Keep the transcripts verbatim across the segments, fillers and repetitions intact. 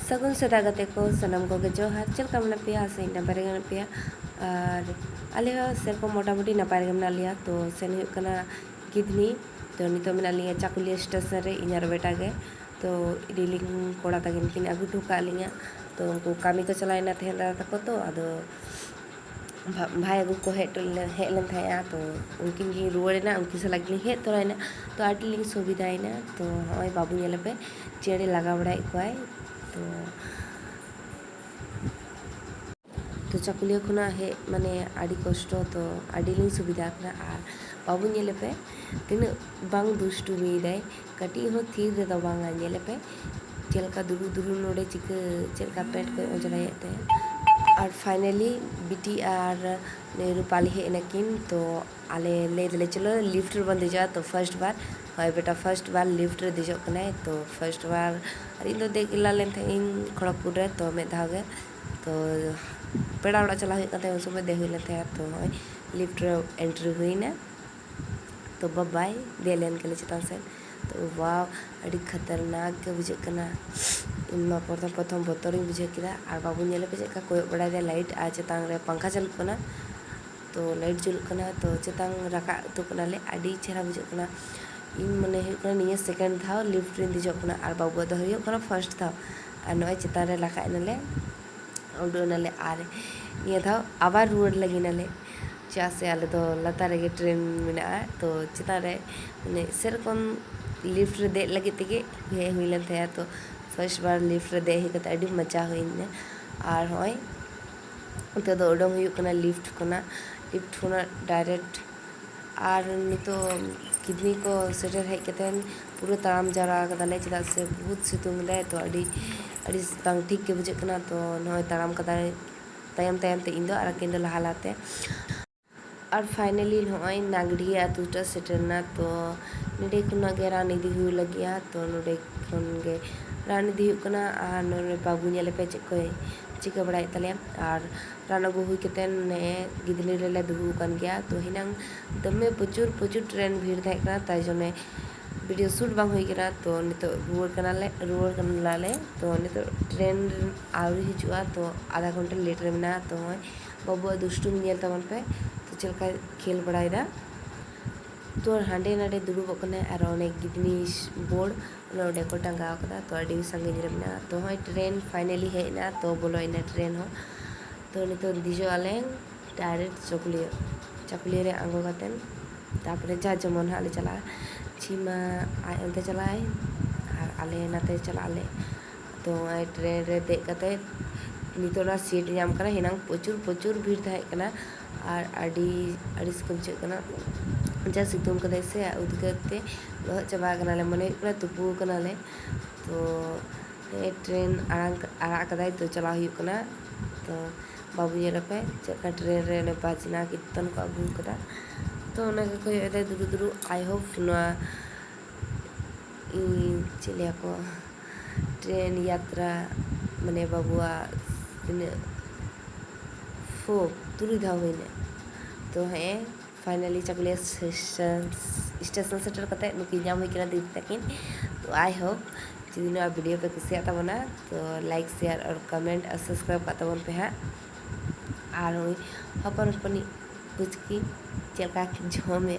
ᱥᱟᱹᱜᱩᱱ ᱥᱮᱛᱟᱜ ᱜᱟᱛᱮ ᱠᱚ, ᱥᱟᱱᱟᱢ ᱠᱚᱜᱮ ᱡᱚᱦᱟᱨ᱾ ᱪᱮᱫ ᱞᱮᱠᱟ ᱢᱮᱱᱟᱜ ᱯᱮᱭᱟ? ᱟᱥᱟᱧ ᱱᱟᱯᱟᱭ ᱨᱮᱜᱮ ᱢᱮᱱᱟᱜ ᱯᱮᱭᱟ᱾ ᱟᱨ ᱟᱞᱮ ᱦᱚᱸ ᱥᱮᱨᱚᱠᱚᱢ ᱢᱚᱴᱟᱢᱩᱴᱤ ᱱᱟᱯᱟᱭ ᱨᱮᱜᱮ ᱢᱮᱱᱟᱜ ᱞᱮᱭᱟ᱾ ᱛᱚ ᱥᱮᱱ ᱦᱩᱭᱩᱜ ᱠᱟᱱᱟ ᱜᱤᱫᱷᱱᱤ᱾ ᱛᱚ ᱱᱤᱛᱚᱜ ᱢᱮᱱᱟᱜ ᱞᱤᱧᱟ ᱪᱟᱠᱩᱞᱤᱭᱟᱹ ᱥᱴᱮᱥᱚᱱ ᱨᱮ, ᱤᱧ ᱟᱨ ᱵᱮᱴᱟ ᱜᱮ᱾ ᱛᱚ ᱤᱫᱤᱞᱤᱧ ᱠᱚᱲᱟ ᱛᱟᱹᱠᱤᱱ ᱠᱤᱱ ᱟᱹᱜᱩ ᱦᱚᱴᱚ ᱠᱟᱜ ᱞᱤᱧᱟ᱾ ᱛᱚ ᱩᱱᱠᱩ ᱠᱟᱹᱢᱤ ᱠᱚ ᱪᱟᱞᱟᱣᱮᱱᱟ ᱛᱟᱦᱮᱸᱱ ᱫᱟᱫᱟ ᱛᱟᱠᱚ᱾ ᱛᱚ ᱟᱫᱚ ᱵᱷᱟ-, ᱵᱷᱟᱭ ᱟᱹᱜᱩ ᱠᱚ ᱦᱮᱡ ᱦᱚᱴᱚ ᱞᱮ-, ᱦᱮᱡ ᱞᱮᱱ ᱛᱟᱦᱮᱸᱜᱼᱟ᱾ ᱛᱚ ᱩᱱᱠᱤᱱ ᱜᱮ ᱨᱩᱣᱟᱹᱲᱮᱱᱟ, ᱩᱱᱠᱤᱱ ᱥᱟᱞᱟᱜ ᱜᱮᱞᱤᱧ ᱦᱮᱡ ᱛᱚᱨᱟᱭᱮᱱᱟ᱾ ᱛᱚ ᱟᱹᱰᱤ ᱞᱤᱧ ᱥᱩᱵᱤᱫᱷᱟᱭᱮᱱᱟ᱾ ᱛᱚ ᱱᱚᱜᱼᱚᱭ ᱵᱟᱹᱵᱩ ᱧᱮᱞᱮᱯᱮ, ᱪᱮᱬᱮ ᱞᱟᱜᱟ ᱵᱟᱲᱟᱭᱮᱫ ᱠᱚᱣᱟᱭ᱾ ᱛᱚ, ᱛᱚ ᱪᱟᱹᱠᱩᱞᱤᱭᱟᱹ ᱠᱷᱚᱱᱟᱜ ᱦᱮᱡ ᱢᱟᱱᱮ ᱟᱹᱰᱤ ᱠᱚᱥᱴᱚ᱾ ᱛᱚ ᱟᱹᱰᱤ ᱞᱤᱧ ᱥᱩᱵᱤᱫᱷᱟ ᱟᱠᱟᱱᱟ᱾ ᱟᱨ ᱵᱟᱹᱵᱩ ᱧᱮᱞᱮᱯᱮ, ᱛᱤᱱᱟᱹᱜ ᱵᱟᱝ ᱫᱩᱥᱴᱩᱢᱤᱭᱮᱫᱟᱭ, ᱠᱟᱹᱴᱤᱡ ᱦᱚᱸ ᱛᱷᱤᱨ ᱨᱮᱫᱚ ᱵᱟᱝᱟ᱾ ᱧᱮᱞᱮᱯᱮ, ᱪᱮᱫ ᱞᱮᱠᱟ ᱫᱩᱲᱩᱵ ᱫᱩᱲᱩᱵ ᱱᱚᱰᱮ ᱪᱤᱠᱟᱹ, ᱪᱮᱫ ᱞᱮᱠᱟ ᱯᱮᱱᱴ ᱠᱚᱭ ᱚᱸᱡᱽᱨᱟᱭᱮᱫ ᱛᱟᱭᱟ᱾ ᱟᱨ finally ᱵᱤᱴᱤ ᱟᱨ ᱱᱩᱭ ᱨᱩᱯᱟᱞᱤ ᱦᱮᱡ ᱮᱱᱟᱠᱤᱱ᱾ ᱛᱚ ᱟᱞᱮ ᱞᱟᱹᱭ ᱫᱟᱞᱮ, "ᱪᱚᱞᱚ lift ᱨᱮᱵᱚᱱ ᱫᱮᱡᱚᱜᱼᱟ᱾" ᱛᱚ first ᱵᱟᱨ, ᱦᱳᱭ ᱵᱮᱴᱟ, first ᱵᱟᱨ lift ᱨᱮ ᱫᱮᱡᱚᱜ ᱠᱟᱱᱟᱭ᱾ ᱛᱚ first ᱵᱟᱨ ᱟᱨ ᱤᱧ ᱫᱚ ᱫᱮᱡ ᱞᱟ ᱞᱮᱱ ᱛᱟᱦᱮᱸᱫ ᱤᱧ ᱠᱷᱚᱲᱚᱜᱽᱯᱩᱨ ᱨᱮ, ᱛᱚ ᱢᱤᱫ ᱫᱷᱟᱣ ᱜᱮ᱾ ᱛᱚ ᱯᱮᱲᱟ ᱚᱲᱟᱜ ᱪᱟᱞᱟᱣ ᱦᱩᱭᱩᱜ ᱠᱟᱱ ᱛᱟᱦᱮᱸᱫ, ᱩᱱ ᱥᱚᱢᱚᱭ ᱫᱮᱡ ᱦᱩᱭ ᱞᱮᱱ ᱛᱟᱦᱮᱸᱫ᱾ ᱛᱚ ᱱᱚᱜᱼᱚᱭ lift ᱨᱮ entry ᱦᱩᱭᱱᱟ᱾ ᱛᱚ ᱵᱟᱵᱟᱭ ᱫᱮᱡ ᱞᱮᱱ ᱜᱮᱞᱮ ᱪᱮᱛᱟᱱ ᱥᱮᱫ᱾ ᱛᱚ wow, ᱟᱹᱰᱤ ᱠᱷᱟᱛᱟᱨᱱᱟᱠ ᱜᱮ ᱵᱩᱡᱷᱟᱹᱜ ᱠᱟᱱᱟ᱾ ᱤᱧ ᱢᱟ ᱯᱨᱚᱛᱷᱚᱢ ᱯᱨᱚᱛᱷᱚᱢ ᱵᱚᱛᱚᱨᱤᱧ ᱵᱩᱡᱷᱟᱹᱣ ᱠᱮᱫᱟ᱾ ᱟᱨ ᱵᱟᱹᱵᱩ ᱧᱮᱞᱮ ᱯᱮ ᱪᱮᱫ ᱞᱮᱠᱟ ᱠᱚᱭᱚᱜ ᱵᱟᱲᱟᱭᱮᱫᱟᱭ light, ᱟᱨ ᱪᱮᱛᱟᱱ ᱨᱮ ᱯᱟᱝᱠᱷᱟ ᱪᱟᱹᱞᱩᱜ ᱠᱟᱱᱟ᱾ ᱛᱚ light ᱡᱩᱞᱩᱜ ᱠᱟᱱᱟ, ᱛᱚ ᱪᱮᱛᱟᱱ ᱨᱟᱠᱟᱵ ᱩᱛᱟᱹᱨ ᱠᱟᱱᱟᱞᱮ᱾ ᱟᱹᱰᱤ ᱪᱮᱦᱨᱟ ᱵᱩᱡᱷᱟᱹᱜ ᱠᱟᱱᱟ᱾ ᱤᱧ ᱢᱚᱱᱮ ᱦᱩᱭᱩᱜ ᱠᱟᱱᱟ ᱱᱤᱭᱟᱹ second ᱫᱷᱟᱣ lift ᱨᱤᱧ ᱫᱮᱡᱚᱜ ᱠᱟᱱᱟ, ᱟᱨ ᱵᱟᱹᱵᱩᱣᱟᱜ ᱫᱚ ᱦᱩᱭᱩᱜ ᱠᱟᱱᱟ first ᱫᱷᱟᱣ᱾ ᱟᱨ ᱱᱚᱜᱼᱚᱭ ᱪᱮᱛᱟᱱ ᱨᱮ ᱨᱟᱠᱟᱵ ᱮᱱᱟᱞᱮ, ᱩᱰᱟᱹᱣ ᱮᱱᱟᱞᱮ, ᱟᱨ ᱱᱤᱭᱟᱹ ᱫᱷᱟᱣ ᱟᱵᱟᱨ ᱨᱩᱣᱟᱹᱲ ᱞᱟᱹᱜᱤᱫ ᱱᱟᱞᱮ, ᱪᱮᱫᱟᱜ ᱥᱮ ᱟᱞᱮ ᱫᱚ ᱞᱟᱛᱟᱨ ᱨᱮᱜᱮ train ᱢᱮᱱᱟᱜᱼᱟ᱾ ᱛᱚ ᱪᱮᱛᱟᱱ ᱨᱮ ᱢᱟᱱᱮ ᱥᱮᱨᱚᱠᱚᱢ lift ᱨᱮ ᱫᱮᱡ ᱞᱟᱹᱜᱤᱫ ᱛᱮᱜᱮ ᱦᱮᱡ ᱦᱩᱭ ᱞᱮᱱ ᱛᱟᱦᱮᱸᱜᱼᱟ᱾ ᱛᱚ first ᱵᱟᱨ lift ᱨᱮ ᱫᱮᱡ ᱦᱩᱭ ᱠᱟᱛᱮ ᱟᱹᱰᱤ ᱢᱚᱡᱟ ᱦᱩᱭᱱᱟ᱾ ᱟᱨ ᱦᱚᱸᱜᱼᱚᱭ ᱱᱤᱛᱚᱜ ᱫᱚ ᱩᱰᱩᱝ ᱦᱩᱭᱩᱜ ᱠᱟᱱᱟ lift ᱠᱷᱚᱱᱟᱜ, lift ᱠᱷᱚᱱᱟᱜ direct᱾ ᱟᱨ ᱱᱤᱛᱚᱜ ᱜᱤᱫᱷᱱᱤ ᱠᱚ ᱥᱮᱴᱮᱨ ᱦᱮᱡ ᱠᱟᱛᱮᱱ ᱯᱩᱨᱟᱹ ᱛᱟᱲᱟᱢ ᱡᱟᱣᱨᱟ ᱠᱟᱫᱟᱞᱮ, ᱪᱮᱫᱟᱜ ᱥᱮ ᱵᱚᱦᱩᱛ ᱥᱤᱛᱩᱝ ᱮᱫᱟᱭ᱾ ᱛᱚ ᱟᱹᱰᱤ, ᱟᱹᱰᱤ ᱵᱟᱝ ᱴᱷᱤᱠ ᱜᱮ ᱵᱩᱡᱷᱟᱹᱜ ᱠᱟᱱᱟ᱾ ᱛᱚ ᱱᱚᱜᱼᱚᱭ ᱛᱟᱲᱟᱢ ᱠᱟᱫᱟᱭ ᱛᱟᱭᱚᱢ ᱛᱟᱭᱚᱢ ᱛᱮ ᱤᱧ ᱫᱚ, ᱟᱨ ᱟᱹᱠᱤᱱ ᱫᱚ ᱞᱟᱦᱟ ᱞᱟᱦᱟ ᱛᱮ᱾ ᱟᱨ finally ᱱᱚᱜᱼᱚᱭ ᱱᱟᱜᱽᱰᱤᱦᱟ ᱟᱹᱛᱩ ᱴᱟ ᱥᱮᱴᱮᱨ ᱮᱱᱟ᱾ ᱛᱚ ᱱᱚᱸᱰᱮ ᱠᱷᱚᱱᱟᱜ ᱜᱮ ᱨᱟᱱ ᱤᱫᱤ ᱦᱩᱭᱩᱜ ᱞᱟᱹᱜᱤᱫᱼᱟ᱾ ᱛᱚ ᱱᱚᱸᱰᱮ ᱠᱷᱚᱱ ᱜᱮ ᱨᱟᱱ ᱤᱫᱤ ᱦᱩᱭᱩᱜ ᱠᱟᱱᱟ᱾ ᱟᱨ ᱱᱚᱸᱰᱮ ᱵᱟᱹᱵᱩ ᱧᱮᱞᱮ ᱯᱮ ᱪᱮᱫ ᱠᱚᱭ ᱪᱤᱠᱟᱹ ᱵᱟᱲᱟᱭᱮᱫ ᱛᱟᱞᱮᱭᱟ᱾ ᱟᱨ ᱨᱟᱱ ᱟᱹᱜᱩ ᱦᱩᱭ ᱠᱟᱛᱮᱫ ᱱᱮ ᱜᱤᱫᱽᱨᱟᱹ ᱨᱮᱞᱮ ᱫᱩᱲᱩᱵ ᱟᱠᱟᱱ ᱜᱮᱭᱟ᱾ ᱛᱚ ᱦᱮᱱᱟᱝ ᱫᱚᱢᱮ ᱯᱨᱚᱪᱩᱨ ᱯᱨᱚᱪᱩᱨ train ᱵᱷᱤᱲ ᱛᱟᱦᱮᱸ ᱠᱟᱱᱟ, ᱛᱟᱭ ᱡᱚᱱᱱᱮ video shoot ᱵᱟᱝ ᱦᱩᱭ ᱠᱟᱱᱟ᱾ ᱛᱚ ᱱᱤᱛᱚᱜ ᱨᱩᱣᱟᱹᱲ ᱠᱟᱱᱟᱞᱮ, ᱨᱩᱣᱟᱹᱲ ᱠᱟᱱᱟᱞᱮ᱾ ᱛᱚ ᱱᱤᱛᱚᱜ train ᱟᱹᱣᱨᱤ ᱦᱤᱡᱩᱜᱼᱟ, ᱛᱚ ᱟᱫᱷᱟ ᱜᱷᱚᱱᱴᱟ late ᱨᱮ ᱢᱮᱱᱟᱜᱼᱟ᱾ ᱛᱚ ᱱᱚᱜᱼᱚᱭ ᱵᱟᱹᱵᱩᱣᱟᱜ ᱫᱩᱥᱴᱩᱢᱤ ᱧᱮᱞ ᱛᱟᱵᱚᱱ ᱯᱮ, ᱛᱚ ᱪᱮᱫ ᱞᱮᱠᱟᱭ ᱠᱷᱮᱞ ᱵᱟᱲᱟᱭᱮᱫᱟ᱾ ᱛᱚ ᱦᱟᱸᱰᱮ ᱱᱟᱰᱮ ᱫᱩᱲᱩᱵᱚᱜ ᱠᱟᱱᱟᱭ, ᱟᱨ ᱚᱱᱮ ᱜᱤᱫᱽᱱᱤ board ᱚᱱᱮ ᱚᱸᱰᱮ ᱠᱚ ᱴᱟᱸᱜᱟᱣ ᱠᱟᱫᱟ᱾ ᱛᱚ ᱟᱹᱰᱤ ᱥᱟᱺᱜᱤᱧ ᱨᱮ ᱢᱮᱱᱟᱜᱼᱟ᱾ ᱛᱚ ᱦᱚᱸᱜᱼᱚᱭ train finally ᱦᱮᱡ ᱮᱱᱟ, ᱛᱚ ᱵᱚᱞᱚᱭᱮᱱᱟ train ᱦᱚᱸ᱾ ᱛᱚ ᱱᱤᱛᱚᱜ ᱫᱮᱡᱚᱜ ᱟᱞᱮ direct ᱪᱟᱹᱠᱩᱞᱤᱭᱟᱹ, ᱪᱟᱹᱠᱩᱞᱤᱭᱟᱹ ᱨᱮ ᱟᱬᱜᱚ ᱠᱟᱛᱮᱫ ᱛᱟᱨᱯᱚᱨᱮ ᱡᱟᱨ ᱡᱮᱢᱚᱱ ᱦᱟᱸᱜ ᱞᱮ ᱪᱟᱞᱟᱜᱼᱟ᱾ ᱪᱷᱤᱢᱟ ᱟᱡ ᱚᱱᱛᱮ ᱪᱟᱞᱟᱜᱼᱟᱭ ᱟᱨ ᱟᱞᱮ ᱱᱟᱛᱮ ᱪᱟᱞᱟᱜ ᱟᱞᱮ᱾ ᱛᱚ ᱱᱚᱜᱼᱚᱭ train ᱨᱮ ᱫᱮᱡ ᱠᱟᱛᱮᱫ ᱱᱤᱛᱚᱜ ᱚᱱᱟ seat ᱧᱟᱢ ᱠᱟᱱᱟ, ᱦᱮᱱᱟᱝ ᱯᱨᱚᱪᱩᱨ ᱯᱨᱚᱪᱩᱨ ᱵᱷᱤᱲ ᱛᱟᱦᱮᱸ ᱠᱟᱱᱟ᱾ ᱟᱨ ᱟᱹᱰᱤ ᱟᱹᱲᱤᱥ ᱜᱮ ᱵᱩᱡᱷᱟᱹᱜ ᱠᱟᱱᱟ, ᱡᱟ ᱥᱤᱛᱩᱝ ᱠᱟᱫᱟᱭ ᱥᱮ, ᱩᱫᱽᱜᱟᱹᱨ ᱛᱮ ᱞᱚᱦᱚᱫ ᱪᱟᱵᱟ ᱠᱟᱱᱟᱞᱮ, ᱢᱚᱱᱮ ᱦᱩᱭᱩᱜ ᱠᱟᱱᱟ ᱛᱩᱯᱩ ᱠᱟᱱᱟᱞᱮ᱾ ᱛᱚ ᱱᱮᱜᱼᱮ train ᱟᱲᱟᱝ ᱟᱲᱟᱜ ᱠᱟᱫᱟᱭ, ᱛᱚ ᱪᱟᱞᱟᱣ ᱦᱩᱭᱩᱜ ᱠᱟᱱᱟ᱾ ᱛᱚ ᱵᱟᱹᱵᱩ ᱧᱮᱞ ᱟᱯᱮ ᱪᱮᱫ ᱞᱮᱠᱟ train ᱨᱮ ᱚᱱᱮ ᱵᱟᱡᱽᱱᱟ ᱠᱤᱨᱛᱚᱱ ᱠᱚ ᱟᱹᱜᱩ ᱠᱟᱫᱟ, ᱛᱚ ᱚᱱᱟ ᱜᱮ ᱠᱚᱭᱚᱜ ᱮᱫᱟᱭ ᱫᱩᱲᱩᱵ ᱫᱩᱲᱩᱵ᱾ I hope ᱱᱚᱣᱟ ᱤᱧ ᱪᱮᱫ ᱞᱟᱹᱭᱟ ᱠᱚ train ᱭᱟᱛᱨᱟ ᱢᱟᱱᱮ ᱵᱟᱹᱵᱩᱣᱟᱜ ᱛᱤᱱᱟᱹᱜ four ᱛᱩᱨᱩᱭ ᱫᱷᱟᱣ ᱦᱩᱭᱱᱟ᱾ ᱛᱚ ᱦᱮᱸ finally ᱪᱟᱹᱠᱩᱞᱤᱭᱟᱹ station ᱥᱴᱮᱥᱚᱱ ᱥᱮᱴᱮᱨ ᱠᱟᱛᱮ ᱱᱩᱠᱤᱱ ᱧᱟᱢ ᱦᱩᱭ ᱠᱟᱱᱟ ᱫᱤᱫᱤ ᱛᱟᱹᱠᱤᱱ᱾ ᱛᱚ I hope ᱡᱩᱫᱤ ᱱᱚᱣᱟ video ᱯᱮ ᱠᱩᱥᱤᱭᱟᱜ ᱛᱟᱵᱚᱱᱟ ᱛᱚ like, share ᱟᱨ comment ᱟᱨ subscribe ᱠᱟᱜ ᱛᱟᱵᱚᱱ ᱯᱮ ᱦᱟᱸᱜ᱾ ᱟᱨ ᱱᱩᱭ ᱦᱚᱯᱚᱱ ᱦᱚᱯᱚᱱᱤᱡ ᱯᱩᱪᱠᱤ ᱪᱮᱫ ᱞᱮᱠᱟ ᱡᱚᱢᱮ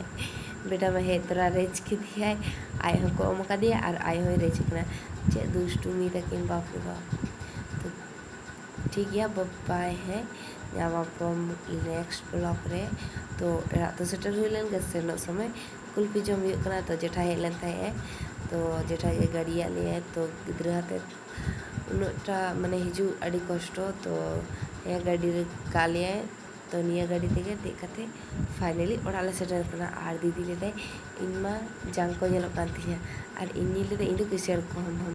ᱵᱮᱴᱟ ᱢᱟ ᱦᱮᱡ ᱛᱚᱨᱟ ᱨᱮᱡ ᱠᱮᱫᱮᱭᱟᱭ, ᱟᱡ ᱦᱚᱸᱠᱚ ᱮᱢ ᱟᱠᱟᱫᱮᱭᱟ ᱟᱨ ᱟᱡ ᱦᱚᱸᱭ ᱨᱮᱡ ᱠᱟᱱᱟ᱾ ᱪᱮᱫ ᱫᱩᱥᱴᱩᱢᱤ ᱛᱟᱹᱠᱤᱱ, ᱵᱟᱯ ᱨᱮ ᱵᱟᱯ᱾ ᱛᱚ ᱴᱷᱤᱠ ᱜᱮᱭᱟ, bye bye᱾ ᱦᱮᱸ, ᱧᱟᱢ ᱟᱵᱚᱱ next vlog ᱨᱮ᱾ ᱛᱚ ᱚᱲᱟᱜ ᱫᱚ ᱥᱮᱴᱮᱨ ᱦᱩᱭ ᱞᱮᱱ ᱜᱮ ᱥᱮᱱᱚᱜ ᱥᱚᱢᱚᱭ ᱠᱩᱞᱯᱤ ᱡᱚᱢ ᱦᱩᱭᱩᱜ ᱠᱟᱱᱟ᱾ ᱛᱚ ᱡᱮᱴᱷᱟ ᱦᱮᱡ ᱞᱮᱱ ᱛᱟᱦᱮᱸᱜ ᱮ, ᱛᱚ ᱡᱮᱴᱷᱟ ᱜᱮ ᱜᱟᱹᱰᱤᱭᱟᱜ ᱞᱮᱭᱟᱭ᱾ ᱛᱚ ᱜᱤᱫᱽᱨᱟᱹ ᱦᱟᱛᱮ ᱩᱱᱟᱹᱜᱴᱟ ᱢᱟᱱᱮ ᱦᱤᱡᱩᱜ ᱟᱹᱰᱤ ᱠᱚᱥᱴᱚ᱾ ᱛᱚ ᱦᱮᱸ, ᱜᱟᱹᱰᱤ ᱨᱮ ᱠᱟᱜ ᱞᱮᱭᱟᱭ᱾ ᱛᱚ ᱱᱤᱭᱟᱹ ᱜᱟᱹᱰᱤ ᱛᱮᱜᱮ ᱫᱮᱡ ᱠᱟᱛᱮ finally ᱚᱲᱟᱜ ᱞᱮ ᱥᱮᱴᱮᱨ ᱠᱟᱱᱟ᱾ ᱟᱨ ᱫᱤᱫᱤ ᱞᱟᱹᱭᱫᱟᱭ, ᱤᱧ ᱢᱟ ᱡᱟᱝ ᱠᱚ ᱧᱮᱞᱚᱜ ᱠᱟᱱ ᱛᱤᱧᱟᱹ, ᱟᱨ ᱤᱧᱤᱧ ᱞᱟᱹᱭᱫᱟ ᱤᱧ ᱫᱚ ᱠᱤᱥᱟᱹᱬ ᱠᱚᱦᱚᱸ